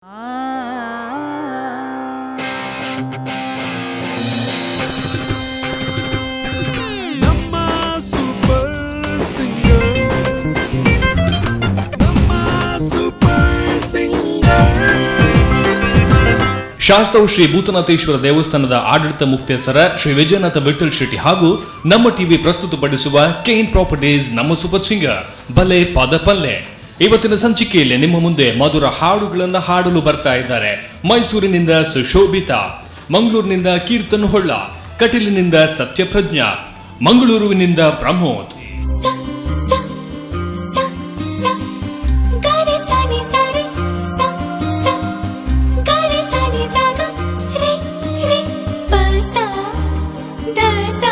ನಮ್ಮ super singer, ನಮ್ಮ super singer. ಶಾಸ್ತ್ರವು ಶ್ರೀ ಭೂತನಾಥೇಶ್ವರ ದೇವಸ್ಥಾನದ ಆಡಳಿತ ಮುಕ್ತೇಸರ ಶ್ರೀ ವಿಜಯನಾಥ ವಿಠಲ್ ಶೆಟ್ಟಿ ಹಾಗೂ ನಮ್ಮ ಟಿವಿ ಪ್ರಸ್ತುತಪಡಿಸುವ ಕೇನ್ ಪ್ರಾಪರ್ಟೀಸ್ ನಮ್ಮ ಸೂಪರ್ ಸಿಂಗರ್ ಬಲೆ ಪದ ಪಲ್ಲೆ. ಇವತ್ತಿನ ಸಂಚಿಕೆಯಲ್ಲಿ ನಿಮ್ಮ ಮುಂದೆ ಮಧುರ ಹಾಡುಗಳನ್ನು ಹಾಡಲು ಬರ್ತಾ ಇದ್ದಾರೆ ಮೈಸೂರಿನಿಂದ ಸುಶೋಭಿತಾ, ಮಂಗಳೂರಿನಿಂದ ಕೀರ್ತನ್ ಹೊಳ್ಳ, ಕಟೀಲಿನಿಂದ ಸತ್ಯಪ್ರಜ್ಞಾ, ಮಂಗಳೂರುವಿನಿಂದ ಪ್ರಮೋದ್. ಸ ಸ ಸ ಸ ಗ ರೆ ಸ ನಿ ಸ ರೆ ಸ ಸ ಗ ರೆ ಸ ನಿ ಸ ಗ ರೆ ರೆ ಪ ಸ the ಸ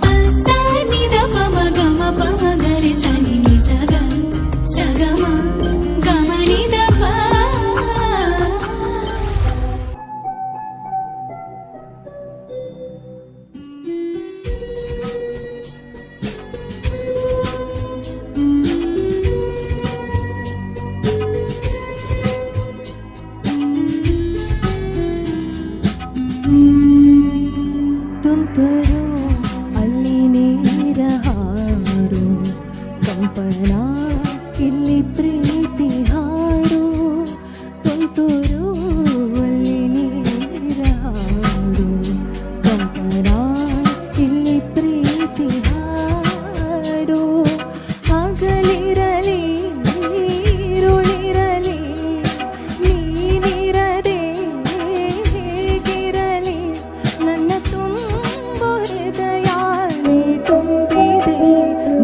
ಪ ಸ ನಿ the ಪ ಮ ಗ ಮ ಪ ಮ ಗ ರೆ ಸ ನಿ ನಿ ಸ ಗ ಸ ಗ ಮ ಗ ಮ ನಿ the ಪ. ತುಂತುರು ಅಲ್ಲಿ ನೀರ ಹಾಡು, ಕಂಪನ ಇಲ್ಲಿ ಪ್ರೀತಿ ಹಾಡು. ತುಂತುರು ಅಲ್ಲಿ ನೀರ ಹಾಡು, ಕಂಪನ ಇಲ್ಲಿ ಪ್ರೀತಿ ಹಾಡು. ಹಗಲಿರಲಿ ಇರುಳಿರಲಿ, ನೀನಿರದೆ ಹೇಗಿರಲಿ? ನನ್ನ ತುಂಬು ಹೃದಯ ನೀ ತುಂಬಿದೆ,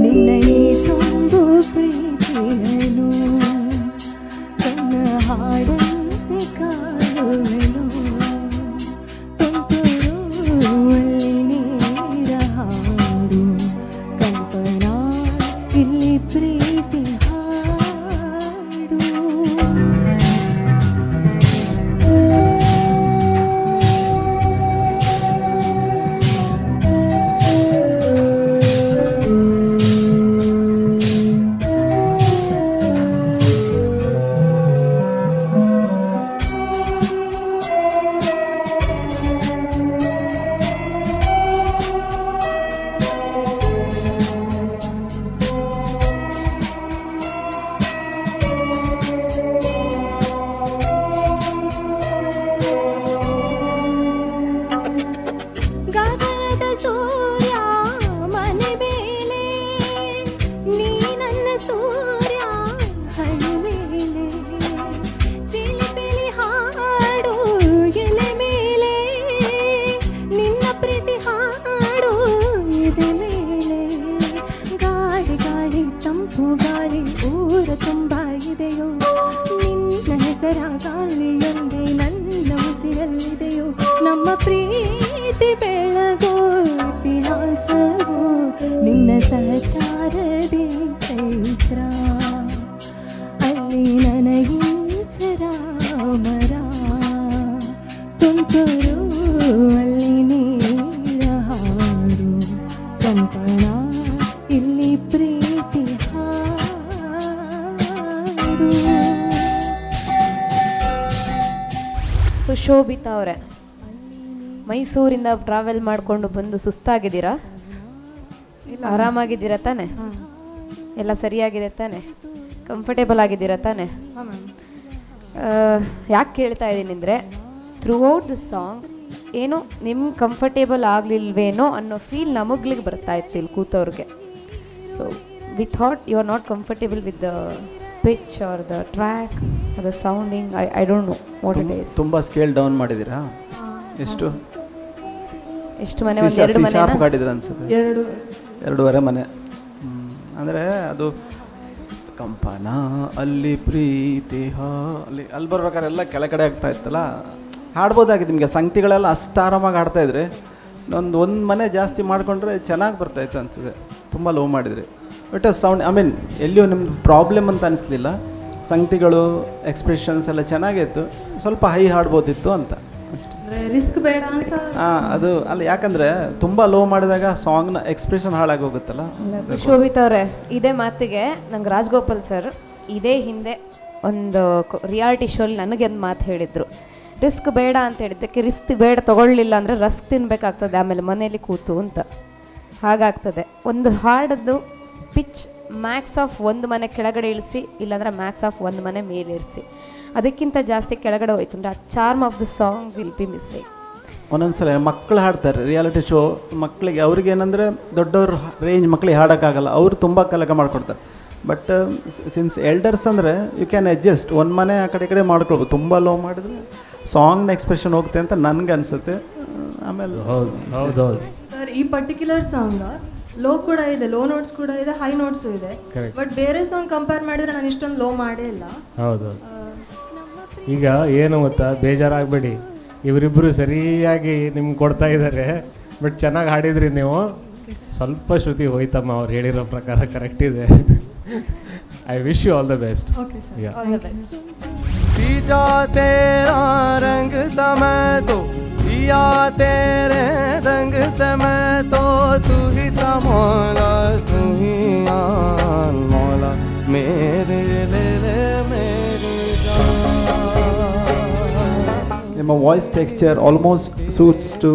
ನಿನ್ನ ಈ ತುಂಬು ಪ್ರೀತಿಯನು ಕಣ್ಣ ಹಾಡಂತೆ ಕಾಯುವೆನು. ತುಂತುರು ಅಲ್ಲಿ ನೀರ ಹಾಡು, ಕಂಪನ ಇಲ್ಲಿ ಪ್ರೀತಿ ಹಾಡು. ಗಗನದ ಸೂರ್ಯ ಮನೆ ಮೇಲೆ, ನೀ ನನ್ನ ಸೂರ್ಯ ಹಣೆ ಮೇಲೆ. ಚಿಲಿಪಿಲಿ ಹಾಡು ಎಲೆ ಮೇಲೆ, ನಿನ್ನ ಪ್ರೀತಿ ಹಾಡು ಎದೆ ಮೇಲೆ. ಗಾಳಿ ಗಾಳಿ ತಂಪು ಗಾಳಿ ಊರ ತುಂಬ ಇದೆಯೋ? ನಿನ್ನ ಹೆಸರ ಗಾಳಿಯೊಂದೇ ನನ್ನ ಉಸಿರಲ್ಲಿದೆಯೋ? ನಮ್ಮ ಪ್ರೀತಿ ಬೆಳಗೋ ಇತಿಹಾಸವು ನಿನ್ನ ಸಹಚಾರದಿ ಚೈತ್ರ, ಅಲ್ಲಿ ನನಗಿಂಚರ ಮರ. ತುಂತುರು ಅಲ್ಲಿ ನೀರ ಹಾಡು, ಕಂಪನ ಇಲ್ಲಿ ಪ್ರೀತಿ ಹಾಡು. ಸುಶೋಭಿತಾ ಅವರೇ, ಮೈಸೂರಿಂದ ಟ್ರಾವೆಲ್ ಮಾಡಿಕೊಂಡು ಬಂದು ಸುಸ್ತಾಗಿದ್ದೀರಾ? ಆರಾಮಾಗಿದ್ದೀರಾ ತಾನೆ? ಎಲ್ಲ ಸರಿಯಾಗಿದೆ ತಾನೆ? ಕಂಫರ್ಟೇಬಲ್ ಆಗಿದ್ದೀರಾ ತಾನೆ? ಯಾಕೆ ಕೇಳ್ತಾ ಇದ್ದೀನಿ ಅಂದರೆ, ಥ್ರೂ ಔಟ್ the song ಏನೋ ನಿಮ್ಮ ಕಂಫರ್ಟೇಬಲ್ ಆಗಲಿಲ್ವೇನೋ ಅನ್ನೋ ಫೀಲ್ ನಮಗ್ಲಿಗೆ ಬರ್ತಾ ಇತ್ತು ಇಲ್ಲಿ ಕೂತವ್ರಿಗೆ. So we thought you are not comfortable with the pitch or the track, the sounding. I don't know what it is. ತುಂಬ ಸ್ಕೇಲ್ ಡೌನ್ ಮಾಡಿದ್ದೀರಾ. ಎಷ್ಟು? ಎಷ್ಟು ಮನೆ? ಒಂದು ಎರಡು ಸಿ ಮನೆ. ಶಾರ್ಪ್ ಹಾಡಿದ್ರ ಅನ್ಸುತ್ತೆ. ಎರಡು. ಎರಡೂವರೆ ಮನೆ. ಅಂದರೆ ಅದು ಕಂಪನ ಅಲ್ಲಿ ಪ್ರೀತಿ ಹಾ ಅಲ್ಲಿ ಅಲ್ಲಿ ಬರ್ಬೇಕಾದ್ರೆ ಎಲ್ಲ ಕೆಳಗಡೆ ಆಗ್ತಾ ಇತ್ತಲ್ಲ. ಹಾಡ್ಬೋದಾಗಿತ್ತು ನಿಮಗೆ. ಸಂಗತಿಗಳೆಲ್ಲ ಅಷ್ಟು ಆರಾಮಾಗಿ ಹಾಡ್ತಾಯಿದ್ರಿ. ಒಂದು ಒಂದು ಮನೆ ಜಾಸ್ತಿ ಮಾಡಿಕೊಂಡ್ರೆ ಚೆನ್ನಾಗಿ ಬರ್ತಾಯಿತ್ತು ಅನ್ಸುತ್ತೆ. ತುಂಬ ಲೋ ಮಾಡಿದ್ರಿ. ಬಟ್ ಸೌಂಡ್, I mean, ಎಲ್ಲಿಯೂ ನಿಮ್ದು ಪ್ರಾಬ್ಲಮ್ ಅಂತ ಅನಿಸ್ಲಿಲ್ಲ. ಸಂಗತಿಗಳು, ಎಕ್ಸ್ಪ್ರೆಷನ್ಸ್ ಎಲ್ಲ ಚೆನ್ನಾಗಿತ್ತು. ಸ್ವಲ್ಪ ಹೈ ಹಾಡ್ಬೋದಿತ್ತು ಅಂತ ಅಷ್ಟೆ. ಅಂದ್ರೆ ರಿಸ್ಕ್ ಬೇಡ ಅಂತ. ಹಾಂ, ಅದು ಅಲ್ಲ, ಯಾಕಂದರೆ ತುಂಬ ಲೋ ಮಾಡಿದಾಗ ಸಾಂಗ್ನ ಎಕ್ಸ್ಪ್ರೆಷನ್ ಹಾಳಾಗೋಗುತ್ತಲ್ಲ. ಸುಶೋಭಿತ್ ಅವರೇ, ಇದೇ ಮಾತಿಗೆ ನಂಗೆ ರಾಜಗೋಪಾಲ್ ಸರ್ ಇದೇ ಹಿಂದೆ ಒಂದು ರಿಯಾಲಿಟಿ ಶೋಲಿ ನನಗೆ ಒಂದು ಮಾತು ಹೇಳಿದರು, ರಿಸ್ಕ್ ಬೇಡ ಅಂತ ಹೇಳಿದ್ದಕ್ಕೆ ರಿಸ್ಕ್ ಬೇಡ ತೊಗೊಳ್ಳಿಲ್ಲ ಅಂದರೆ ರಸ್ಕ್ ತಿನ್ನಬೇಕಾಗ್ತದೆ ಆಮೇಲೆ ಮನೇಲಿ ಕೂತು ಅಂತ ಹಾಗಾಗ್ತದೆ. ಒಂದು ಹಾಡದ್ದು ಪಿಚ್ ಮ್ಯಾಕ್ಸ್ ಆಫ್ ಒಂದು ಮನೆ ಕೆಳಗಡೆ ಇಳಿಸಿ, ಇಲ್ಲಾಂದರೆ ಮ್ಯಾಕ್ಸ್ ಆಫ್ ಒಂದು ಮನೆ ಮೇಲಿರಿಸಿ, ಅದಕ್ಕಿಂತ ಜಾಸ್ತಿ ಕೆಳಗಡೆ ಹೋಯ್ತು ಅಂದರೆ ಆ charm of the song will be missing. ಒಂದೊಂದ್ಸಲ ಮಕ್ಕಳು ಹಾಡ್ತಾರೆ ರಿಯಾಲಿಟಿ ಶೋ ಮಕ್ಕಳಿಗೆ, ಅವ್ರಿಗೆ ಏನಂದರೆ ದೊಡ್ಡವ್ರ ರೇಂಜ್ ಮಕ್ಕಳಿಗೆ ಹಾಡೋಕ್ಕಾಗಲ್ಲ, ಅವರು ತುಂಬ ಕಲಕ ಮಾಡಿಕೊಡ್ತಾರೆ. ಬಟ್ ಸಿನ್ಸ್ ಎಲ್ಡರ್ಸ್ ಅಂದರೆ you can adjust, ಒಂದು ಮನೆ ಆ ಕಡೆ ಈ ಕಡೆ ಮಾಡ್ಕೊಳ್ಬೋದು. ತುಂಬ ಲೋ ಮಾಡಿದ್ರೆ ಸಾಂಗ್ನ ಎಕ್ಸ್ಪ್ರೆಷನ್ ಹೋಗುತ್ತೆ ಅಂತ ನನಗೆ ಅನಿಸುತ್ತೆ. ಆಮೇಲೆ ಹೌದು ಹೌದು ಹೌದು ಸರ್, ಈ ಪರ್ಟಿಕ್ಯುಲರ್ ಸಾಂಗ್ ಲೋ ಕೂಡ ಇದೆ, ಲೋ ನೋಟ್ಸ್ ಕೂಡ ಇದೆ, ಹೈ ನೋಟ್ಸು ಇದೆ. Correct. But ಬೇರೆ ಸಾಂಗ್ ಕಂಪೇರ್ ಮಾಡಿದ್ರೆ ನಾನು ಇಷ್ಟೊಂದು ಲೋ ಮಾಡೇ ಇಲ್ಲ. ಹೌದು. ಈಗ ಏನು ಗೊತ್ತಾ, ಬೇಜಾರಾಗಬೇಡಿ, ಇವರಿಬ್ಬರು ಸರಿಯಾಗಿ ನಿಮ್ಗೆ ಕೊಡ್ತಾ ಇದ್ದಾರೆ. ಬಟ್ ಚೆನ್ನಾಗಿ ಹಾಡಿದ್ರಿ ನೀವು. ಸ್ವಲ್ಪ ಶ್ರುತಿ ಹೋಯ್ತಮ್ಮ, ಅವ್ರು ಹೇಳಿರೋ ಪ್ರಕಾರ ಕರೆಕ್ಟ್ ಇದೆ. I wish you all the best. Okay sir. Yeah. All the best. जीजा तेरा रंग समय तो जिया तेरे रंग से मैं तो, तू ही था मौला तू ही आन मौला, मेरे ले ले मेरी जान. ನಿಮ್ಮ voice texture almost suits to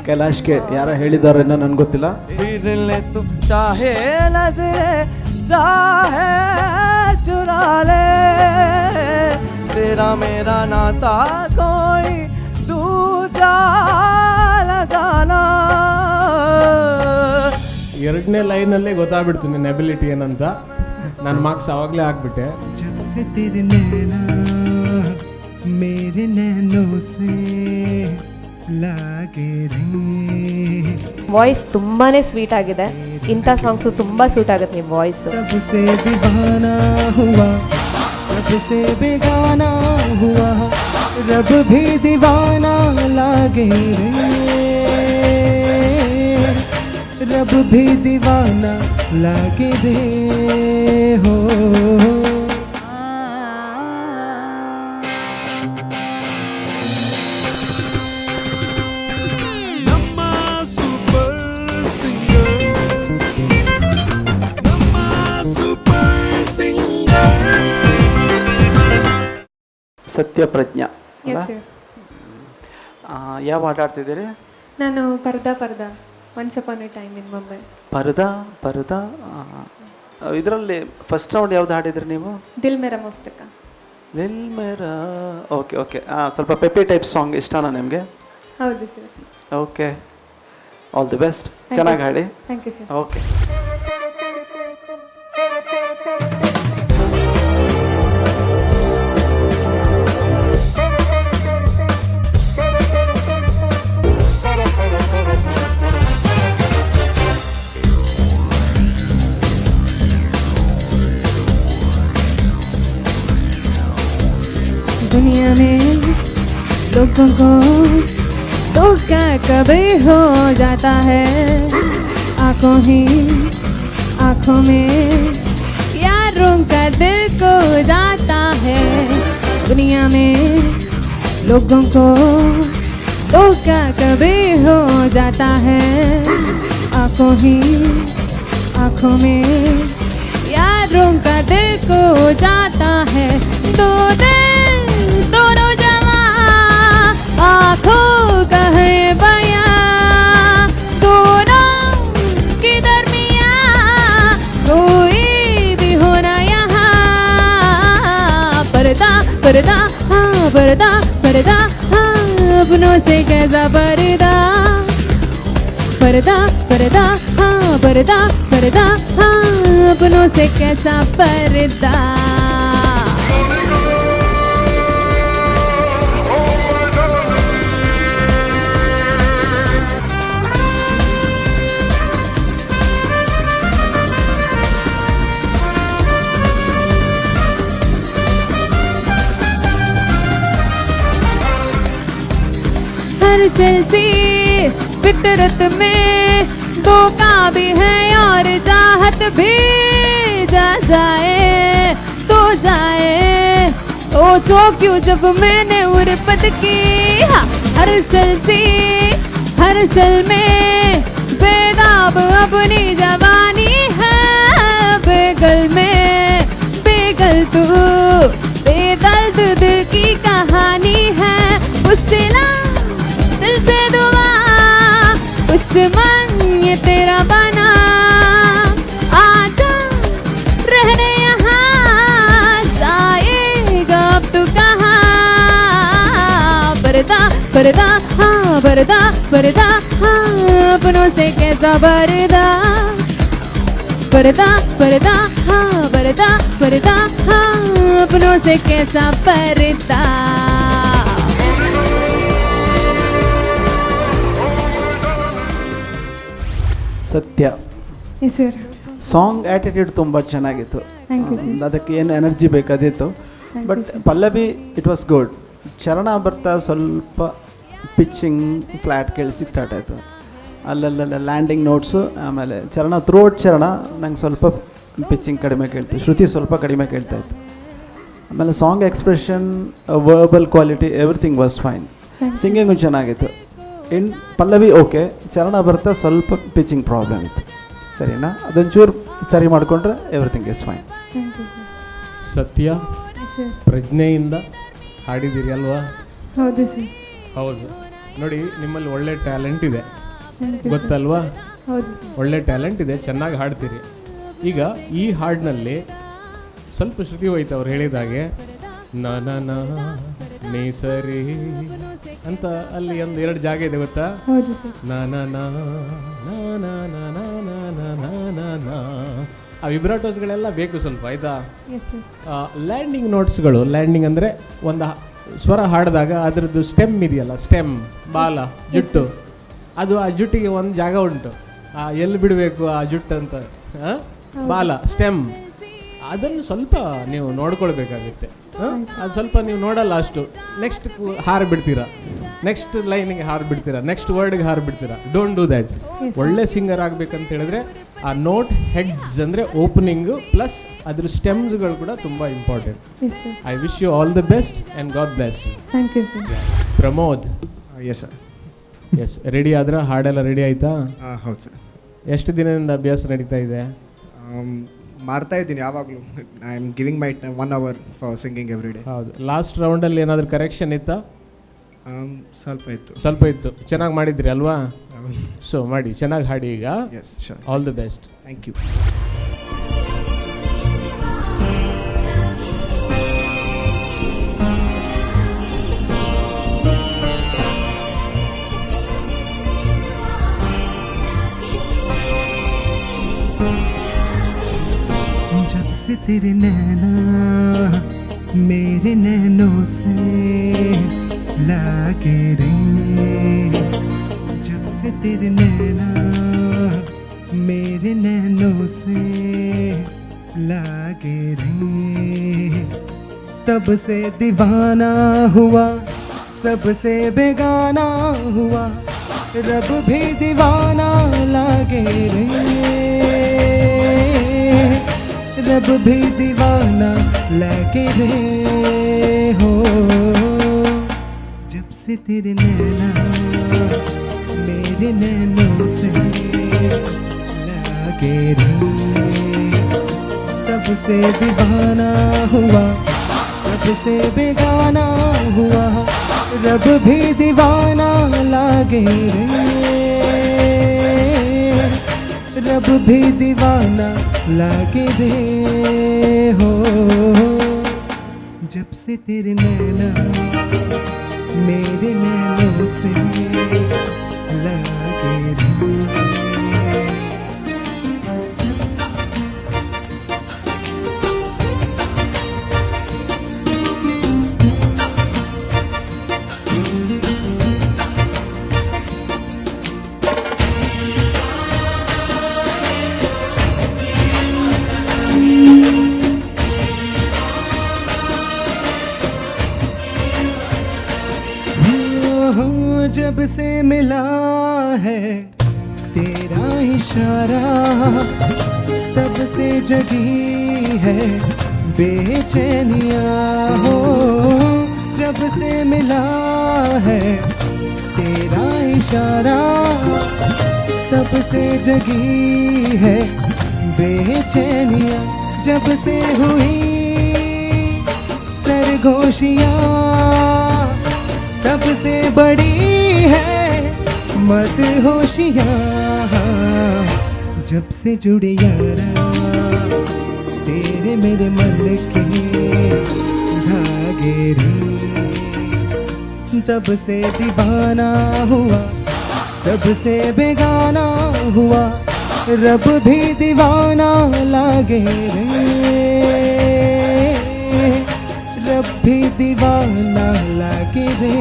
Kailash Kher. ಯಾರೋ ಹೇಳಿದಾರೇನೋ ನನಗೆ ಗೊತ್ತಿಲ್ಲ. फिर ले तू चाहे नजरे चाहे चुरा ले, तेरा मेरा नाता कोई दूजा लगाना. ಎರಡನೇ ಲೈನಲ್ಲೇ ಗೊತ್ತಾಗ್ಬಿಡ್ತು ನಿನ್ನ ಎಬಿಲಿಟಿ ಏನಂತ. ನಾನು ಮಾರ್ಕ್ಸ್ ಆವಾಗಲೇ ಹಾಕ್ಬಿಟ್ಟೆ. जब से तेरे नैना मेरे नैनों से लागे रे. ವಾಯ್ಸ್ ತುಂಬಾ ಸ್ವೀಟ್ ಆಗಿದೆ. ಇಂಥ ಸಾಂಗ್ಸು ತುಂಬ ಸೂಟ್ ಆಗುತ್ತೆ ನಿಮ್ಮ ವಾಯ್ಸು. सबसे दीवाना हुआ सबसे बेगाना हुआ, रब भी दीवाना लागे रे, रब भी दीवाना लागे रे हो. ನಮ್ಮ ಸೂಪರ್ ಸಿಂಗರ್, ನಮ್ಮ ಸೂಪರ್ ಸಿಂಗರ್. ಸತ್ಯಪ್ರಜ್ಞಾ ಅಲ್ಲ? Yes sir. ಯಾವ ಹಾಡು ಹಾಡ್ತಿದ್ದೀರಿ? ನಾನು Parda Parda, once upon a time in Mumbai. Parda Parda. ಇದರಲ್ಲಿ ಫಸ್ಟ್ ರೌಂಡ್ ಯಾವ್ದು ಹಾಡಿದ್ರಿ ನೀವು? ದಿಲ್ ಮೇರಾ ಮುಫ್ತಕ. ದಿಲ್ ಮೇರಾ, ಓಕೆ ಓಕೆ. ಸ್ವಲ್ಪ ಪೆಪ್ಪಿ ಟೈಪ್ ಸಾಂಗ್ ಇಷ್ಟನಾ ನಿಮಗೆ? ಹೌದು sir. Okay, all the best. ಚೆನ್ನಾಗಿ ಹಾಡಿ. Thank you sir. Okay. दुनिया में लोगों को धोखा कभी हो जाता है, आंखों ही आंखों में यारों का दिल को जाता है. दुनिया में लोगों को धोखा कभी हो जाता है, आंखों ही आंखों में यारों का दिल को जाता है. दो दिल दोनों जवां आँखों का है बयां, दोनों के दरमियां कोई भी होना यहाँ. पर्दा पर्दा हाँ पर्दा पर्दा हाँ, अपनों से कैसा पर्दा, पर्दा पर्दा हाँ पर्दा पर्दा हाँ, अपनों से कैसा पर्दा. हर चल सी फितरत में धोखा भी है और चाहत भी, जा जाए तो जाए सोचो क्यों जब मैंने उर्फत की. हाँ, हर चल सी हर चल में बेदाब अपनी जवानी है, बेगल में बेगल तू दर्द दिल की कहानी है। उसला दिल से दुआ, दुश्मन ये तेरा बना। आजा रहने यहाँ, जाएगा अब तू कहाँ। पर्दा पर्दा हाँ पर्दा पर्दा हाँ, अपनों से कैसा पर्दा। पर्दा पर्दा हाँ पर्दा पर्दा हाँ, अपनों से कैसा पर्दा। ಸತ್ಯ, ಎಸ್ ಸರ್. ಸಾಂಗ್ ಆ್ಯಟಿಟ್ಯೂಡ್ ತುಂಬ ಚೆನ್ನಾಗಿತ್ತು. Thank you, sir. ಅದಕ್ಕೆ ಏನು ಎನರ್ಜಿ ಬೇಕು ಅದಿತ್ತು. But Pallavi, it was good. ಚರಣ ಬರ್ತಾ ಸ್ವಲ್ಪ ಪಿಚ್ಚಿಂಗ್ ಫ್ಲ್ಯಾಟ್ ಕೇಳಿಸ್ಲಿಕ್ಕೆ ಸ್ಟಾರ್ಟ್ ಆಯಿತು. ಅಲ್ಲಲ್ಲೆಲ್ಲ ಲ್ಯಾಂಡಿಂಗ್ ನೋಟ್ಸು. ಆಮೇಲೆ ಚರಣ, ಥ್ರೂಔಟ್ ಚರಣ ನಂಗೆ ಸ್ವಲ್ಪ ಪಿಚ್ಚಿಂಗ್ ಕಡಿಮೆ ಕೇಳ್ತು, ಶ್ರುತಿ ಸ್ವಲ್ಪ ಕಡಿಮೆ ಕೇಳ್ತಾ ಇತ್ತು. ಆಮೇಲೆ song expression, verbal quality, everything was fine. Singing ಚೆನ್ನಾಗಿತ್ತು. ಇನ್ ಪಲ್ಲವಿ ಓಕೆ, ಚರಣ ಬರ್ತಾ ಸ್ವಲ್ಪ ಪಿಚ್ಚಿಂಗ್ ಪ್ರಾಬ್ಲಮ್ ಇತ್ತು, ಸರಿನಾ? ಅದೊಂಚೂರು ಸರಿ ಮಾಡಿಕೊಂಡ್ರೆ everything is fine. Thank you. ಸತ್ಯ, ಸರ್. ಪ್ರಜ್ಞೆಯಿಂದ ಹಾಡಿದ್ದೀರಿ ಅಲ್ವಾ? ಹೌದು ಸರ್. ಹೌದು. ನೋಡಿ, ನಿಮ್ಮಲ್ಲಿ ಒಳ್ಳೆ ಟ್ಯಾಲೆಂಟ್ ಇದೆ. Thank you. ಗೊತ್ತಲ್ವಾ? ಹೌದು ಸರ್. ಒಳ್ಳೆ ಟ್ಯಾಲೆಂಟ್ ಇದೆ, ಚೆನ್ನಾಗಿ ಹಾಡ್ತೀರಿ. ಈಗ ಈ ಹಾಡಿನಲ್ಲಿ ಸ್ವಲ್ಪ ಶ್ರುತಿ ಹೋಯ್ತು ಅವ್ರು ಹೇಳಿದಾಗೆ. ನ ನ ನ ನೀ ಸರಿ ಅಂತ ಅಲ್ಲಿ ಒಂದು ಎರಡು ಜಾಗ ಇದೆ, ಗೊತ್ತಾ? ಹೌದು ಸರ್. ನ ನ ನ ನ ನ ನ ನ ನ ನ ನ ನ ನ, ಆ ವಿಬ್ರಾಟೋಸ್ಗಳೆಲ್ಲ ಬೇಕು ಸ್ವಲ್ಪ, ಆಯಿತಾ? Yes sir. Landing ನೋಟ್ಸ್ಗಳು, ಲ್ಯಾಂಡಿಂಗ್ ಅಂದರೆ ಒಂದು ಸ್ವರ ಹಾಡಿದಾಗ ಅದರದ್ದು ಸ್ಟೆಮ್ ಇದೆಯಲ್ಲ, ಸ್ಟೆಮ್, ಬಾಲ, ಜುಟ್ಟು, ಅದು ಆ ಜುಟ್ಟಿಗೆ ಒಂದು ಜಾಗ ಉಂಟು, ಆ ಎಲ್ಲಿ ಬಿಡಬೇಕು ಆ ಜುಟ್ಟು ಅಂತ, ಆ? ಬಾಲ, ಸ್ಟೆಮ್, ಅದನ್ನು ಸ್ವಲ್ಪ ನೀವು ನೋಡ್ಕೊಳ್ಬೇಕಾಗುತ್ತೆ. ಅದು ಸ್ವಲ್ಪ ನೀವು ನೋಡಲ್ಲ ಅಷ್ಟು. ನೆಕ್ಸ್ಟ್ ಹಾರು ಬಿಡ್ತೀರಾ, ನೆಕ್ಸ್ಟ್ ಲೈನಿಗೆ ಹಾರು ಬಿಡ್ತೀರಾ, ನೆಕ್ಸ್ಟ್ ವರ್ಡ್ಗೆ ಹಾರು ಬಿಡ್ತೀರಾ. Don't do that. ಒಳ್ಳೆ ಸಿಂಗರ್ ಆಗಬೇಕಂತ ಹೇಳಿದ್ರೆ ಆ ನೋಟ್ ಹೆಡ್ಸ್ ಅಂದರೆ ಓಪನಿಂಗು ಪ್ಲಸ್ ಅದ್ರ ಸ್ಟೆಮ್ಸ್ಗಳು ಕೂಡ ತುಂಬ important. Yes sir. I wish you all the best and God bless you. Thank you, sir. Pramod. Yes sir. S, ready ಆದ್ರೆ? ಹಾಡೆಲ್ಲ ರೆಡಿ ಆಯಿತಾ? ಹೌದು ಸರ್. ಎಷ್ಟು ದಿನದಿಂದ ಅಭ್ಯಾಸ ನಡೀತಾ ಇದೆ? ಮಾಡ್ತಾ ಇದ್ದೀನಿ ಯಾವಾಗಲೂ. I am giving my one hour for singing every day. ಹೌದು. ಲಾಸ್ಟ್ ರೌಂಡಲ್ಲಿ ಏನಾದರೂ ಕರೆಕ್ಷನ್ ಇತ್ತಾ? ಸ್ವಲ್ಪ ಇತ್ತು. ಸ್ವಲ್ಪ ಇತ್ತು. ಚೆನ್ನಾಗಿ ಮಾಡಿದ್ರಿ ಅಲ್ವಾ? ಸೊ ಮಾಡಿ, ಚೆನ್ನಾಗಿ ಹಾಡಿ ಈಗ. Yes, sure. All the best. Thank you. जब से तेरे नैना मेरे नैनों से लागे रे, जब से तेरे नैना मेरे नैनों से लागे रे, तब से दीवाना हुआ, सबसे बेगाना हुआ, रब भी दीवाना लागे रे, रब भी दीवाना लागे रे। हो जब से तेरे नैना मेरे नैनों से लागे रे, तब से दीवाना हुआ, सबसे बेगाना हुआ, रब भी दीवाना लागे रे, रब भी दीवाना लागे रे। हो जब से तेरे नैना मेरे नैनों से लागे रे। हो जब से मिला है तेरा इशारा, तब से जगी है बेचैनिया। हो जब से मिला है तेरा इशारा, तब से जगी है बेचैनिया। जब से हुई सर मदहोशियाँ तब से बड़ी है मदहोशियाँ, जब से जुड़े यारा तेरे मेरे मन के धागे रे, तब से दीवाना हुआ सबसे बेगाना हुआ, रब भी दीवाना लागे रे, रब भी दीवाना लागे रे.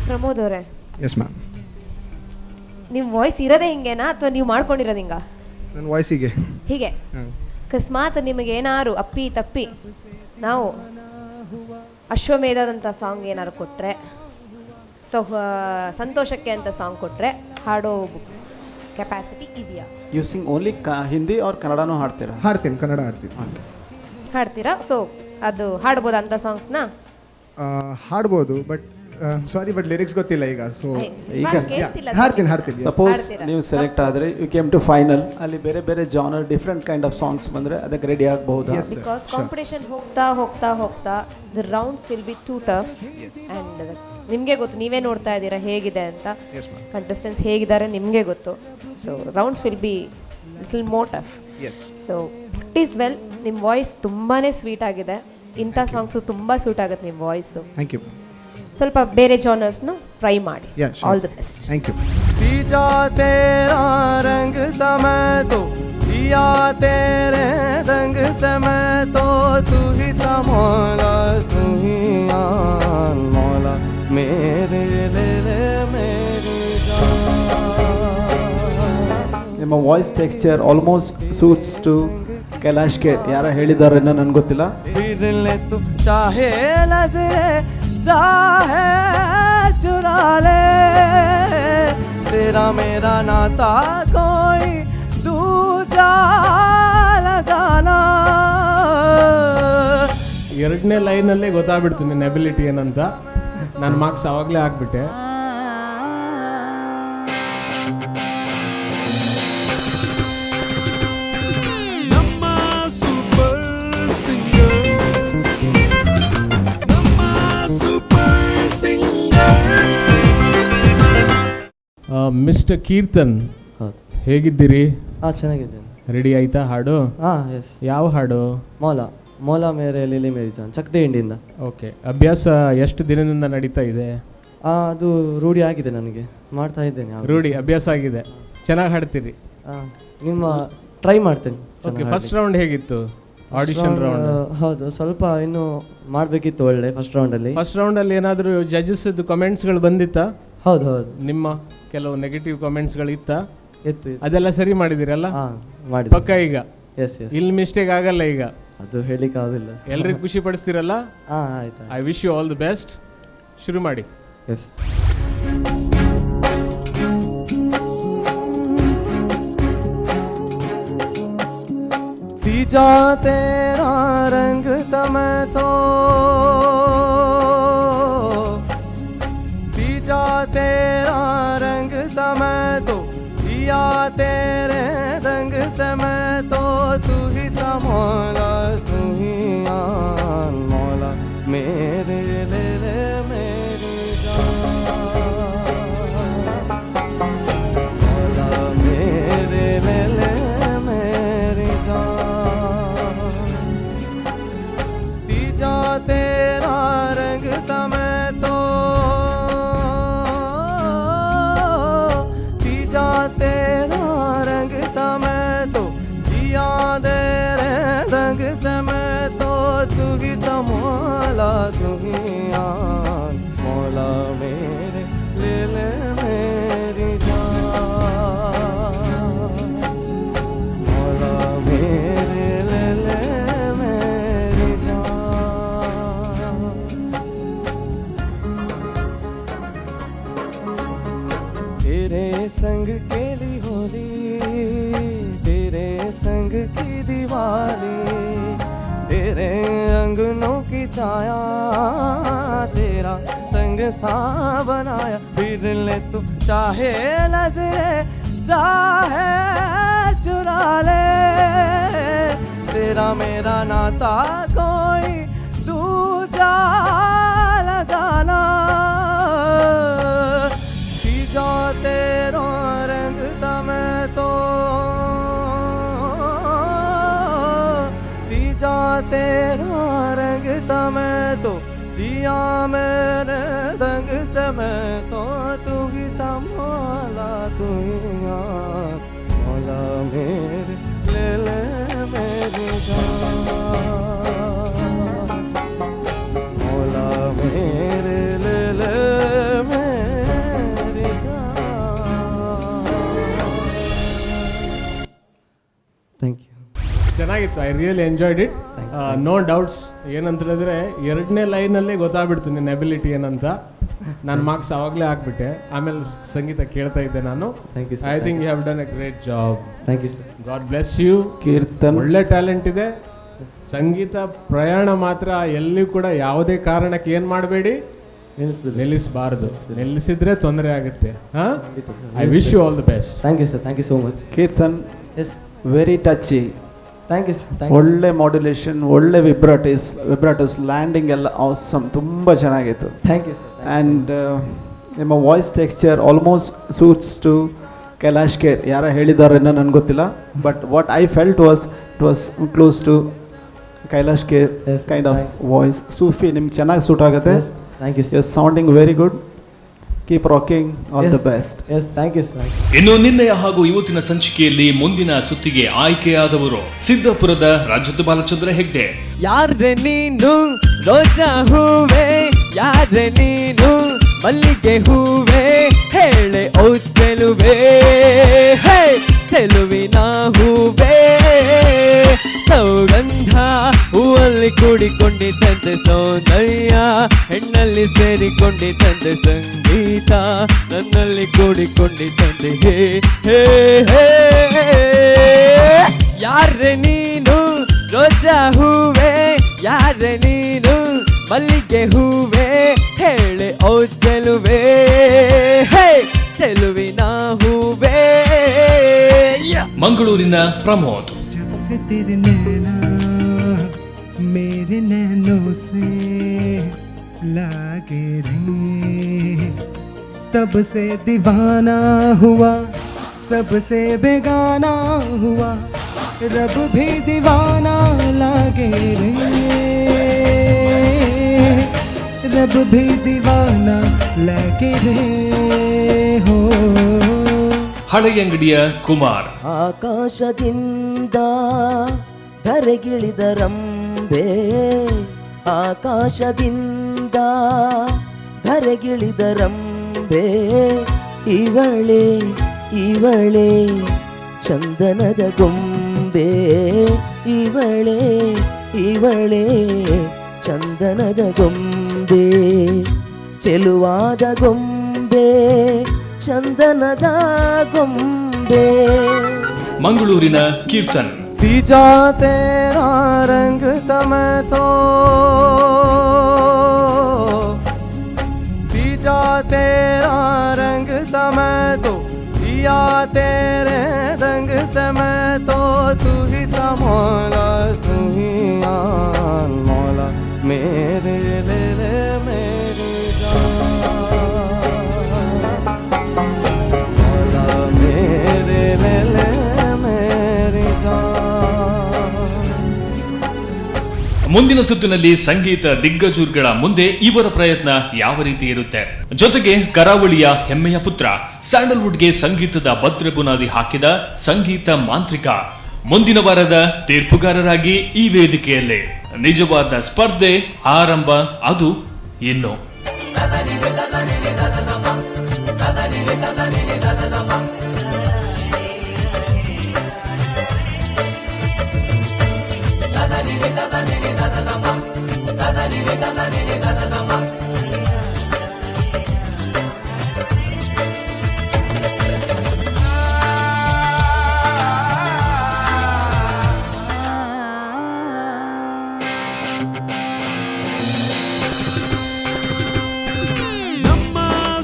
ಪ್ರಮೋದ್ ಅವರೇ. Yes ma'am. ನಿಮ್ಮ ವಾಯ್ಸ್ ಇರೋದೇ ಹಿಂಗೇನಾ ಅಥವಾ ನೀವು ಮಾಡ್ಕೊಂಡಿರೋದು ಹಿಂಗ? ನನ್ನ ವಾಯ್ಸಿಗೆ ಹೀಗೆ. ಅಕಸ್ಮಾತ್ ನಿಮಗೆ ಏನಾರು ಅಪ್ಪಿ ತಪ್ಪಿ ನಾವು ಅಶ್ವಮೇಧದಂಥ ಸಾಂಗ್ ಏನಾರು ಕೊಟ್ಟರೆ ಅಥವಾ ಸಂತೋಷಕ್ಕೆ ಅಂತ ಸಾಂಗ್ ಕೊಟ್ಟರೆ ಹಾಡೋ ಕೆಪಾಸಿಟಿ ಇದೆಯಾ? You sing only Hindi or ಕನ್ನಡನೂ ಹಾಡ್ತೀರಾ? ಹಾಡ್ತೀನಿ, ಕನ್ನಡ ಹಾಡ್ತೀನಿ. ಹಾಡ್ತೀರಾ? ಸೊ ಅದು ಹಾಡ್ಬೋದಾ ಅಂತ ಸಾಂಗ್ಸ್ನ? ಹಾಡ್ಬೋದು, ಬಟ್ ಸಾರಿ, ಬಟ್ ಲಿರಿಕ್ಸ್ ಗೊತ್ತಿಲ್ಲ ಈಗ. ಸೊ ಈಗ ಕೇಳ್ತಿಲ್ಲ. ಹಾಡ್ತೀನಿ, ಹಾಡ್ತೀನಿ, yes. Suppose ಹಾಡ್ತೀರಾ? ನೀವು ಸೆಲೆಕ್ಟ್ ಆದರೆ, you came to final, ಅಲ್ಲಿ ಬೇರೆ ಬೇರೆ genre, different kind of songs ಬಂದರೆ ಅದಕ್ಕೆ ರೆಡಿ ಆಗಬಹುದಾ? Yes, sir. Because competition ಹೋಗ್ತಾ ಹೋಗ್ತಾ ಹೋಗ್ತಾ the rounds will be too tough and ನಿಮಗೆ ಗೊತ್ತು, ನೀವೇ ನೋಡ್ತಾ ಇದ್ದೀರಾ ಹೇಗಿದೆ ಅಂತ. Yes, ma'am. Contestants ಹೇಗಿದ್ದಾರೆ ನಿಮಗೆ ಗೊತ್ತು. So rounds will be little more tough. So it is well. ನಿಮ್ಮ ವಾಯ್ಸ್ ತುಂಬಾ ಸ್ವೀಟ್ ಆಗಿದೆ. ಇಂಥ ಸಾಂಗ್ಸು ತುಂಬ ಸೂಟ್ ಆಗುತ್ತೆ ನಿಮ್ಮ ವಾಯ್ಸು. Thank you. ಸ್ವಲ್ಪ ಬೇರೆ ಜಾನರ್ಸ್ನು ಟ್ರೈ ಮಾಡಿ. Yeah, sure. All the best. Thank you. तीजा तेरा रंग समय तो जिया तेरे रंग से मैं तो, तू ही था मौला तू ही आन मौला मेरे ले ले मेरी जान. ನಿಮ್ಮ voice texture almost suits to Kailash Kher. ಯಾರ ಹೇಳಿದಾರೇನೋ ನನಗೆ ಗೊತ್ತಿಲ್ಲ. फिर ले तू चाहे नजरे चाहे चुरा ले, तेरा मेरा नाता कोई दूजा लगाना. ಎರಡನೇ ಲೈನಲ್ಲೇ ಗೊತ್ತಾಗ್ಬಿಡ್ತು ನಿನ್ನ ಎಬಿಲಿಟಿ ಏನಂತ. ನಾನು ಮಾರ್ಕ್ಸ್ ಆವಾಗಲೇ ಹಾಕ್ಬಿಟ್ಟೆ. ನಮ್ಮ ಸೂಪರ್ ಸಿಂಗರ್, ನಮ್ಮ ಸೂಪರ್ ಸಿಂಗರ್. ಮಿಸ್ಟರ್ ಕೀರ್ತನ್. ಹೌದು. ಹೇಗಿದ್ದೀರಿ? ಹಾಂ, ಚೆನ್ನಾಗಿದ್ದೇನೆ. ರೆಡಿ ಆಯ್ತಾ ಹಾಡು? ಹಾಂ, ಎಸ್. ಯಾವ ಹಾಡು? ಮೌಲ ಮೌಲ ಮೇರೆ ಲೇಲೆ ಮೇರಿ ಜಾನ್, ಚಕ್ದೆ ಇಂಡಿಯಿಂದ. ಓಕೆ, ಅಭ್ಯಾಸ ಎಷ್ಟು ದಿನದಿಂದ ನಡೀತಾ ಇದೆ? ಅದು ರೂಢಿ ಆಗಿದೆ ನನಗೆ, ಮಾಡ್ತಾ ಇದ್ದೇನೆ ಆವಾಗ. ರೂಢಿ ಅಭ್ಯಾಸ ಆಗಿದೆ. ಚೆನ್ನಾಗಿ ಹಾಡ್ತೀರಿ. ನಿಮ್ಮ ಟ್ರೈ ಮಾಡ್ತೇನೆ. ಓಕೆ, ಫಸ್ಟ್ ರೌಂಡ್ ಹೇಗಿತ್ತು? Audition round? ಹೌದು, ಸ್ವಲ್ಪ ಇನ್ನೂ ಮಾಡಬೇಕಿತ್ತು ಒಳ್ಳೆ ಫಸ್ಟ್ ರೌಂಡಲ್ಲಿ. ಫಸ್ಟ್ ರೌಂಡಲ್ಲಿ ಏನಾದರೂ ಜಡ್ಜಸ್ ಕಮೆಂಟ್ಸ್ಗಳು ಬಂದಿತ್ತಾ? ಹೌದು ಹೌದು. ನಿಮ್ಮ ಕೆಲವು ನೆಗೆಟಿವ್ ಕಮೆಂಟ್ಸ್ಗಳು ಇತ್ತಾ? ಇತ್ತು. ಅದೆಲ್ಲ ಸರಿ ಮಾಡಿದಿರಲ್ಲ? ಹಾಂ, ಮಾಡಿ. ಪಕ್ಕ ಈಗ? ಎಸ್ ಎಸ್ ಇಲ್ಲಿ ಮಿಸ್ಟೇಕ್ ಆಗಲ್ಲ ಈಗ? ಅದು ಹೇಳಿಕ್ಕೆ ಆಗೋದಿಲ್ಲ. ಎಲ್ರಿಗೂ ಖುಷಿ ಪಡಿಸ್ತೀರಲ್ಲ? ಹಾಂ, ಆಯ್ತು. I wish you all the best. ಶುರು ಮಾಡಿ. ಎಸ್. तीजा तेरा रंग तमय तो, तीजा तेरा रंग तमय तो जिया तेरे रंग से मैं तो, तू ही था मौला तू ही आन मौला मेरे ले ले मेरी जान, मौला मेरे ले ले मेरी जान. तीजा तेरा रंग तमय तो, तीजा तेरा रंग तमय तो जिया तेरे रंग से मैं तो, तू ही तो मौला तू ही आन मौला मेरे ले ले मेरी जान, मौला मेरे ले ले मेरी जान. तेरे संग खेली होली, तेरे संग की दिवाली, तेरे अंगनों की छाया, तेरा संग सा बनाया. फिर ले तू चाहे नजरे चाहे चुरा ले. तेरा मेरा नाता कोई दूजा लगाना। तीजा तेरा रंग मैं तो, तीजा तेरा रंग मैं तो, जिया मेरे रंग से मैं तो, तू ही था मौला तू ही मौला मेरे ले ले मेरी जान, मौला मेरे ले ले मेरी जान। Thank you. ಚೆನ್ನಾಗಿತ್ತು. I really enjoyed it, no doubts. ಏನಂತ ಹೇಳಿದ್ರೆ, ಎರಡನೇ ಲೈನಲ್ಲೇ ಗೊತ್ತಾಗ್ಬಿಡ್ತು ನಿನ್ನ ಎಬಿಲಿಟಿ ಏನಂತ. ನಾನು ಮಾರ್ಕ್ಸ್ ಆವಾಗಲೇ ಹಾಕ್ಬಿಟ್ಟೆ. ಆಮೇಲೆ ಸಂಗೀತ ಕೇಳ್ತಾ ಇದ್ದೆ ನಾನು. Thank you, sir. I think you have done a great job. Thank you, sir. God bless you. Keerthan, ಒಳ್ಳೆ ಟ್ಯಾಲೆಂಟ್ ಇದೆ. ಸಂಗೀತ ಪ್ರಯಾಣ ಮಾತ್ರ ಎಲ್ಲಿ ಕೂಡ ಯಾವುದೇ ಕಾರಣಕ್ಕೆ ಏನು ಮಾಡಬೇಡಿ, ನಿಲ್ಲಿಸಬಾರ್ದು. ನಿಲ್ಲಿಸಿದ್ರೆ ತೊಂದರೆ ಆಗುತ್ತೆ. ಹಾಂ, I wish you all the best. Thank you, sir. Thank you so much. Keerthan, yes. Very touchy. Thank you, sir. Thank you. ಒಳ್ಳೆ ಮಾಡ್ಯುಲೇಷನ್, ಒಳ್ಳೆ ವಿಬ್ರಾಟೋಸ್, ಲ್ಯಾಂಡಿಂಗ್ ಎಲ್ಲ ಆಸಮ್, ತುಂಬ ಚೆನ್ನಾಗಿತ್ತು. Thank you, sir. And ನಿಮ್ಮ voice texture almost suits to Kailash Kher. ಯಾರೋ ಹೇಳಿದಾರೇನೋ ನನಗೆ ಗೊತ್ತಿಲ್ಲ, but what I felt was it was close to Kailash Kher kind of voice. ಸೂಫಿ ನಿಮ್ಗೆ ಚೆನ್ನಾಗಿ ಸೂಟ್ ಆಗುತ್ತೆ. Thank you. Yes, sounding very good. Keep rocking. All the best. Yes, thank you, sir. ಇನ್ನು ನಿನ್ನೆಯ ಹಾಗೂ ಇವತ್ತಿನ ಸಂಚಿಕೆಯಲ್ಲಿ ಮುಂದಿನ ಸುತ್ತಿಗೆ ಆಯ್ಕೆಯಾದವರು ಸಿದ್ದಾಪುರದ ರಾಜತ್ ಬಾಲಚಂದ್ರ ಹೆಗ್ಡೆ. ಯಾರೆ ನೀನು ರೋಜಾ ಹೂವೆ, ಯಾರೆ ನೀನು ಮಲ್ಲಿಗೆ ಹೂವೆ, ಹೇಳೆ ಓ ಚೆಲುವೆ, ಹೇ ಚೆಲುವಿನ ಹೂವೆ. ಸೌಗಂಧ ಹೂವಲ್ಲಿ ಕೂಡಿಕೊಂಡಿದ್ದಂತೆ ಸೌಂದರ್ಯ, ಹೆಣ್ಣಲ್ಲಿ ಸೇರಿಕೊಂಡಿದ್ದಂತೆ ಸಂಗೀತ, ನನ್ನಲ್ಲಿ ಕೂಡಿಕೊಂಡಿದ್ದಂತೆ. ಹೇ ಹೇ ಹೇ, ಯಾರೆ ನೀನು ರೋಜಾ ಹೂವೆ, ಯಾರೆ ನೀನು ಮಲ್ಲಿಗೆ ಹೂವೆ, ಹೇಳೆ ಓ ಚೆಲುವೆ, ಹೇ ಚೆಲುವಿನ ಹೂವೆ. ಮಂಗಳೂರಿನ ಪ್ರಮೋದ್. जब से तेरे नैना मेरे नैनों से लागे रे, तब से दीवाना हुआ, सबसे बेगाना हुआ, रब भी दीवाना लागे रे, रब भी दीवाना लागे रे हो। ಹಳೆಯಂಗಡಿಯ ಕುಮಾರ್. ಆಕಾಶದಿಂದ ಧರೆಗಿಳಿದ ರಂಬೆ, ಆಕಾಶದಿಂದ ಧರೆಗಿಳಿದ ರಂಬೆ, ಇವಳೇ ಇವಳೇ ಚಂದನದ ಗೊಂಬೆ, ಇವಳೇ ಇವಳೇ ಚಂದನದ ಗೊಂಬೆ, ಚೆಲುವಾದ ಗೊಂಬೆ, ಚಂದನದ ಗೊಂಬೆ. ಮಂಗಳೂರಿನ ಕೀರ್ತನ್. तीजा तेरा रंग तमें तो, तीजा तेरा रंग तमें तो, जिया तेरे रंग से मैं तो, तू ही था मौला तू ही आन मौला मेरे ले ले मेरी जान, मौला मेरे ले ले मेरी जान। ಮುಂದಿನ ಸುತ್ತಿನಲ್ಲಿ ಸಂಗೀತ ದಿಗ್ಗಜರುಗಳ ಮುಂದೆ ಇವರ ಪ್ರಯತ್ನ ಯಾವ ರೀತಿ ಇರುತ್ತೆ? ಜೊತೆಗೆ ಕರಾವಳಿಯ ಹೆಮ್ಮೆಯ ಪುತ್ರ, ಸ್ಯಾಂಡಲ್ವುಡ್ಗೆ ಸಂಗೀತದ ಭದ್ರ ಬುನಾದಿ ಹಾಕಿದ ಸಂಗೀತ ಮಾಂತ್ರಿಕ ಮುಂದಿನ ವಾರದ ತೀರ್ಪುಗಾರರಾಗಿ ಈ ವೇದಿಕೆಯಲ್ಲಿ ನಿಜವಾದ ಸ್ಪರ್ಧೆ ಆರಂಭ. ಅದು ಇನ್ನು. ನಮ್ಮ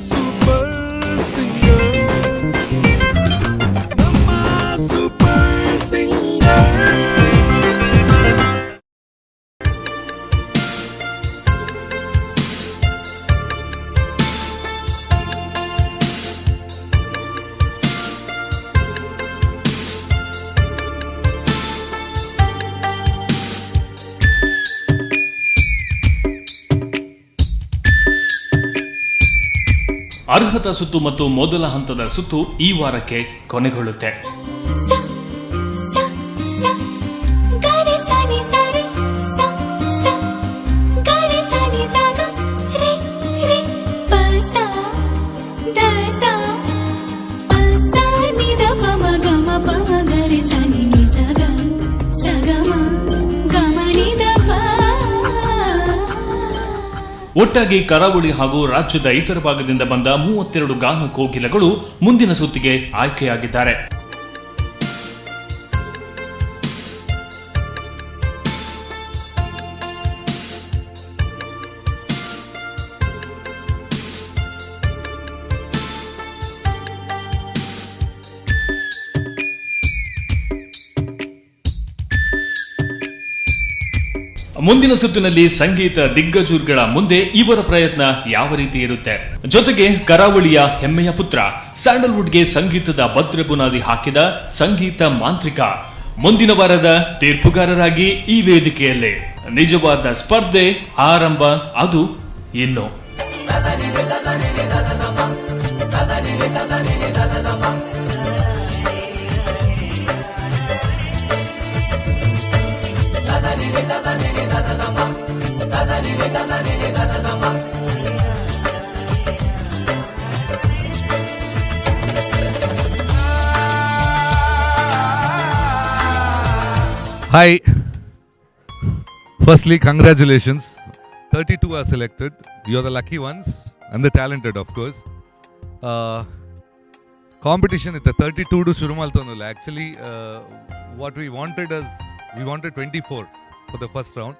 ಸೂಪರ್ ಸಿಂಗರ್, ನಮ್ಮ ಸೂಪರ್ ಸಿಂಗರ್. ಅರ್ಹತಾ ಸುತ್ತು ಮತ್ತು ಮೊದಲ ಹಂತದ ಸುತ್ತು ಈ ವಾರಕ್ಕೆ ಕೊನೆಗೊಳ್ಳುತ್ತೆ. ಸ ಸ ಸ ಗ ರೆ ಸ ನಿ ಸ ರೆ ಸ ಸ ಗ ರೆ ಸ ನಿ ಸ ಗ ರೆ ರೆ ಪ ಸ the ಸ ಪ ಸ ನಿ the ಪ ಮ ಗ ಮ ಪ ಮ ಗ ರೆ ಸ ನಿ ನಿ ಸ ಗ ಸ ಗ ಮ ಗ ಮ ನಿ the ಪ. ಒಟ್ಟಾಗಿ ಕರಾವಳಿ ಹಾಗೂ ರಾಜ್ಯದ ಇತರ ಭಾಗದಿಂದ ಬಂದ 32 ಗಾನ ಕೋಗಿಲೆಗಳು ಮುಂದಿನ ಸುತ್ತಿಗೆ ಆಯ್ಕೆಯಾಗಿದ್ದಾರೆ. ಮುಂದಿನ ಸುತ್ತಿನಲ್ಲಿ ಸಂಗೀತ ದಿಗ್ಗಜರುಗಳ ಮುಂದೆ ಇವರ ಪ್ರಯತ್ನ ಯಾವ ರೀತಿ ಇರುತ್ತೆ, ಜೊತೆಗೆ ಕರಾವಳಿಯ ಹೆಮ್ಮೆಯ ಪುತ್ರ, ಸ್ಯಾಂಡಲ್ವುಡ್ಗೆ ಸಂಗೀತದ ಭದ್ರ ಬುನಾದಿ ಹಾಕಿದ ಸಂಗೀತ ಮಾಂತ್ರಿಕ ಮುಂದಿನ ವಾರದ ತೀರ್ಪುಗಾರರಾಗಿ ಈ ವೇದಿಕೆಯಲ್ಲಿ ನಿಜವಾದ ಸ್ಪರ್ಧೆ ಆರಂಭ. ಅದು ಇನ್ನು. Hi. Firstly, congratulations. 32 are selected. You're the lucky ones and the talented, of course. Competition ಇತ್ತ 32 ಡು ಶುರು ಮಲ್ತೊಂದುಲ್ಲ. Actually, what we wanted is we wanted 24 for the first round.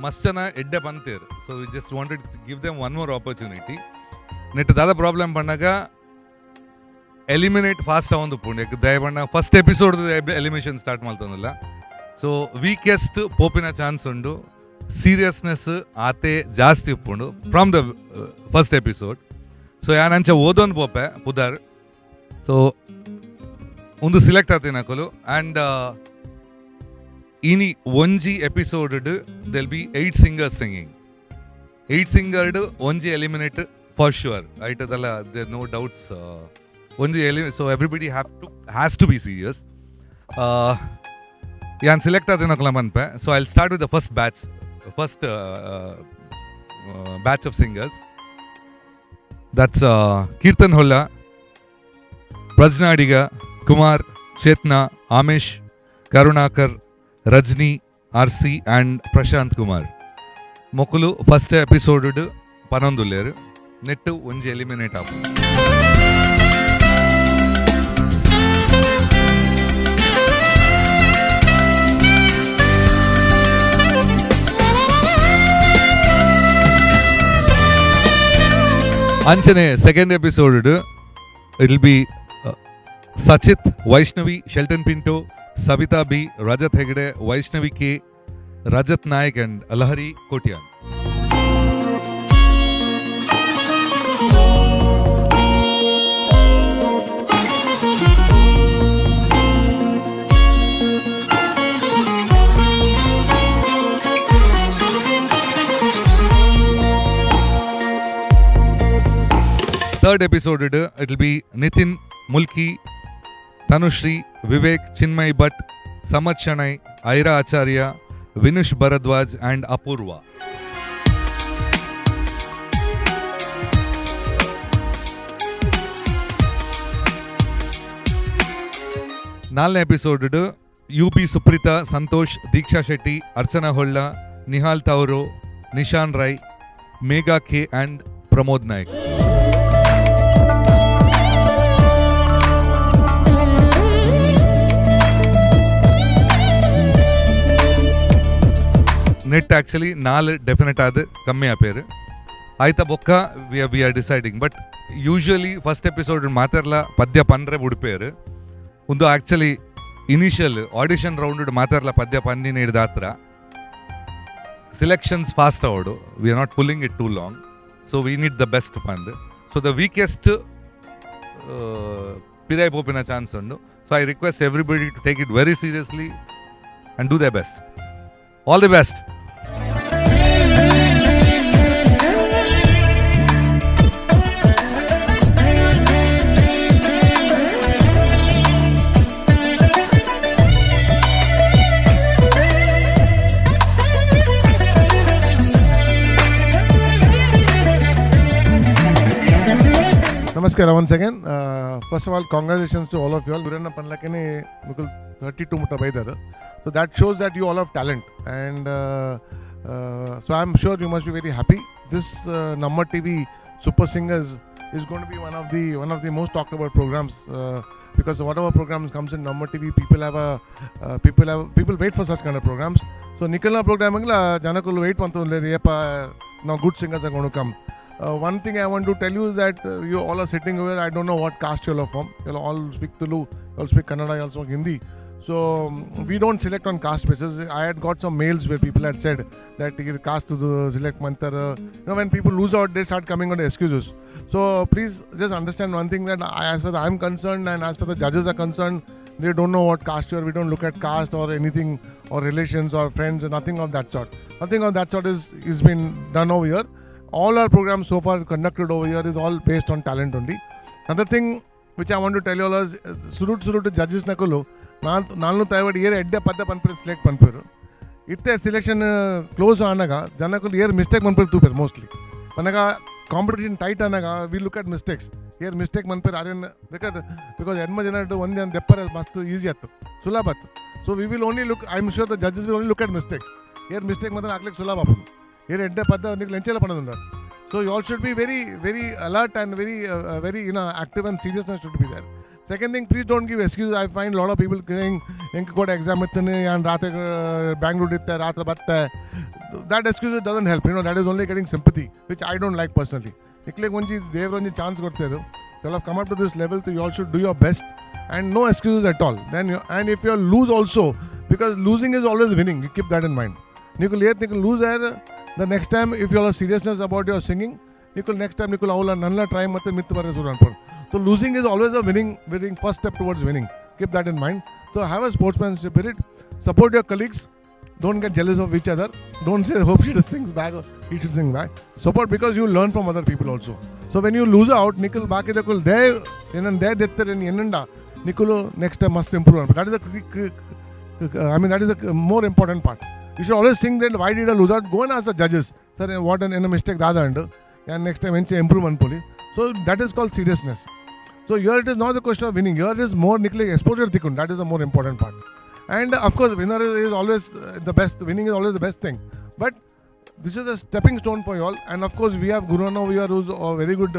ಮಸ್ತ್ ಜನ ಎಡ್ಡೆ ಬಂತೇರು. So we just wanted to give them one more opportunity. Net ದಾದ problem ಪಣ್ಣಾಗ eliminate fast ಆವೊಂದು ಉಪ್ಪುಂಡು. ದಯಪಂಡ first episode elimination start ಮಲ್ತೊಂದುಲ್ಲ. ಸೊ ವೀಕೆಸ್ಟ್ ಪೋಪಿನ ಚಾನ್ಸ್ ಉಂಡು, seriousness ಆತೆ ಜಾಸ್ತಿ ಉಪ್ಪುಂಡು from the first episode. So ಯಾನ್ ಅಂಚ ಓದೊಂದು ಪೋಪೆ ಪುದರ್. ಸೊ ಒಂದು ಸಿಲೆಕ್ಟ್ ಆತಿನಕುಲು. ಆ್ಯಂಡ್ ಇನಿ ಒಂಜಿ episode there'll be 8 singers singing. 8 ಸಿಂಗರ್ಡ್ ಒಂಜಿ ಎಲಿಮಿನೇಟ್ ಫಾರ್ ಶ್ಯೂರ್. ಐಟದಲ್ಲ there no doubts. ಒಂಜಿ so everybody have to has to be serious. ಯಾನ್ select ಆತಿನಕುಲ ಮನ್ಪೆ. So I start with the first batch, first batch of singers. That's Keerthan Holla, Prajna Adiga, Kumar, Chetna, Amish, Karunakar, Rajni, RC and Prashanth Kumar. ಮೊಕುಲು first episode ಪನೊಂದುಲ್ಲೇರು. ನೆಟ್ಟು ಒಂಜಿ eliminate app. ಅಂಚನೆ second episode it will be Sachith, Vaishnavi, Shelton Pinto, Savitha B, Rajath Hegde, Vaishnavi K, Rajath Naik and Lahari Kotian. Third episode it will be Nitin Mulki, Tanushree, Vivek, Chinmay Bhat, Samarth Shenoy, Aira Acharya, Vinush Bharadwaj and Apoorva. ನಾಲ್ಕನೇ episode U B Supreetha, Santosh, Deeksha Shetty, Archana Holla, Nihal Tavuru, Nishan Rai, Megha K and Pramod Naik. Net actually ನಾಲ್ definite ಆದ ಕಮ್ಮಿ ಆಪೇರು ಆಯ್ತಾ ಬೊಕ್ಕ we are deciding. But usually first episode ಮಾತಾಡ್ಲ ಪದ್ಯ ಪನ್ರೆ ಬುಡ್ಪೇರು. ಒಂದು actually initial audition round ಮಾತಾಡ್ಲ ಪದ್ಯ ಪಂದಿನ ಹಿಡ್ದಾತ್ರ ಸಿಲೆಕ್ಷನ್ಸ್ fast ಅವಡು. We are not pulling it too long. So we need the best ಪಂದ್. ಸೊ the weakest ಪಿದಾಯ್ ಪೋಪಿನ chance ಉಂಡು. So I request everybody to take it very seriously and do the best. All the best. ನಮಸ್ಕಾರ once again. First of all, congratulations to all of you all. ಗುರನ್ನ ಪನ್ಲಕ್ಕೇ ಮುಕುಲ್ thirty two ಮುಟ್ಟ ಬೈದಾರ್. So that shows that you all have talent, and so I am sure you must be very happy. This Namma TV Super Singers is going to be one of the most talked about programs because whatever program comes in Namma TV, people wait for such kind of programs. So ನಿಕಲ್ನ program ಜನಕುಲು wait ಮಂತೊಂದುಲ್ಲೆರ್ ಏಪ ನಾವು good singers are going to come. One thing I want to tell you is that you all are sitting over. I don't know what caste you all are from. You all speak Tulu, you all speak Kannada, you all speak Hindi. So we don't select on caste basis. I had got some mails where people had said that you caste to the select mantar. When people lose out, they start coming on excuses. So please just understand one thing, that I, as far as I'm concerned and as far as the judges are concerned, they don't know what caste you are. We don't look at caste or anything or relations or friends, nothing of that sort. Nothing of that sort is been done over here. All our programs so far conducted over here is all based on talent only. Another thing which I want to tell you all is, ಸುರುಟ್ ಸುರುಟ್ judges ನಕುಲು ನಾನು ನಾನು ತೈವಡ್ ಏರ್ ಎಡ್ಡೆ ಪದ್ದ ಪನ್ಪೇರು select ಪನ್ಪೇರು. ಇತ್ತೆ selection close ಆನಾಗ ಜನಕುಲು ಏರ್ mistake ಮನ್ಪೇರು ತೂಪೇರು. ಮೋಸ್ಟ್ಲಿ ಪನಗ ಕಾಂಪಿಟೇಷನ್ ಟೈಟ್ ಆನಾಗ we look at mistakes. ಏರ್ ಮಿಸ್ಟೇಕ್ ಮನ್ಪೇರು ಆರೇನ್ because because ಎಣ್ಮ ಜನ ಒಂದು ಜನ ದೆಪ್ಪರೆ ಮಸ್ತ್ ಈಸಿ ಆಯ್ತು, ಸುಲಭ ಆಯ್ತು. So we will only look, I am sure the judges will only look at mistakes. ಏರ್ ಮಿಸ್ಟೇಕ್ ಮಾತ್ರ ಹಾಕ್ಲಿಕ್ಕೆ ಸುಲಭ ಆಪುಂಡು. ಏರ್ ಎಡ್ಡೆ ಪದ್ದ ನಿಕ್ಲು ಎಂಚೆಲ ಪಣದುಂಡ. So you all should be very, very alert and very, very active, and seriousness should be there. Second thing, please don't give excuse. I find lot of people saying, ಎಂಕ್ ಕೂಡ exam ಇತ್ತು, ಯಾನ್ ರಾತ್ರಿ ಬ್ಯಾಂಗ್ಳೂರ್ ಇತ್ತೆ, ರಾತ್ರಿ ಬತ್ತೆ. That excuse doesn't help. That is only getting sympathy, which I don't like personally. ನಿಕ್ಲೆಗ್ ಒಂಜಿ ದೇವ್ರ ಒಂಜಿ chance ಕೊಡ್ತೇರು. You have come up to this level, you all should do your best and no excuses at all. Then you, and if you lose also, because losing is always winning, you keep that in mind. ನಿಕುಲ್ ಏತ್ ನಿಕುಲ್ lose ಆಯ್ರ್, the next time, if you are seriousness about your singing, ನಿಕುಲ್ next time ನಿಕುಲ್ ಅವಲ ನನ್ನ try ಮತ್ತೆ ಮಿತ್ ಬರೋ ಶುರು ಅನ್ಕೊಂಡು. So losing is always a winning first step towards winning. Keep that in mind. So have a sportsman spirit, support your colleagues. Don't get jealous of each other. Don't say, "Hope she sings back or he should sing back." Support, because you learn from other people also. So when you lose out, ನಿಕುಲ್ ಬಾಕಿದಕುಲ್ they ಏನನ್ they ದೆತ್ತರೆ ಎನ್ನುಂಡ ನಿಕುಲು next time must improve. That is, I mean, that is the more important part. You should always think that, why did I lose out? Go and ask the judges, "Sir, what an in a mistake ದಾದ and and next time ಎಂಚ improve ಅನ್ಪೊಲಿ." So that is called seriousness. So here it is not the question of winning. Here is more ನಿಕ್ಲಿಗೆ exposure ತಿಕ್ಕೊಂಡು. That is the more important part. And of course, winner is always the best. Winning is always the best thing. But this is a stepping stone for you all. And of course, we have Guru Anna here, who's a very good,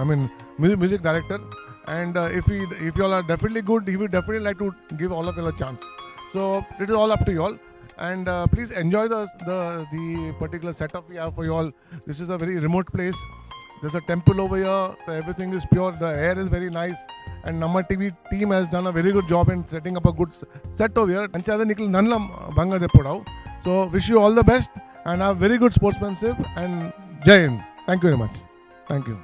I mean, music director. And if you all are definitely good, he will definitely like to give all of you all a chance. So it is all up to you all. And please enjoy the particular setup we have for you all. This is a very remote place. There's a temple over here. So everything is pure. The air is very nice. And Namma TV team has done a very good job in setting up a good set over here. ಅಂಚಾದ ನಿಕ್ಲ್ ನನ್ಲ ಬಂಗ ದೆಪ್ಪುಡಾವು. So wish you all the best and have very good sportsmanship, and Jai Hind. Thank you very much. Thank you.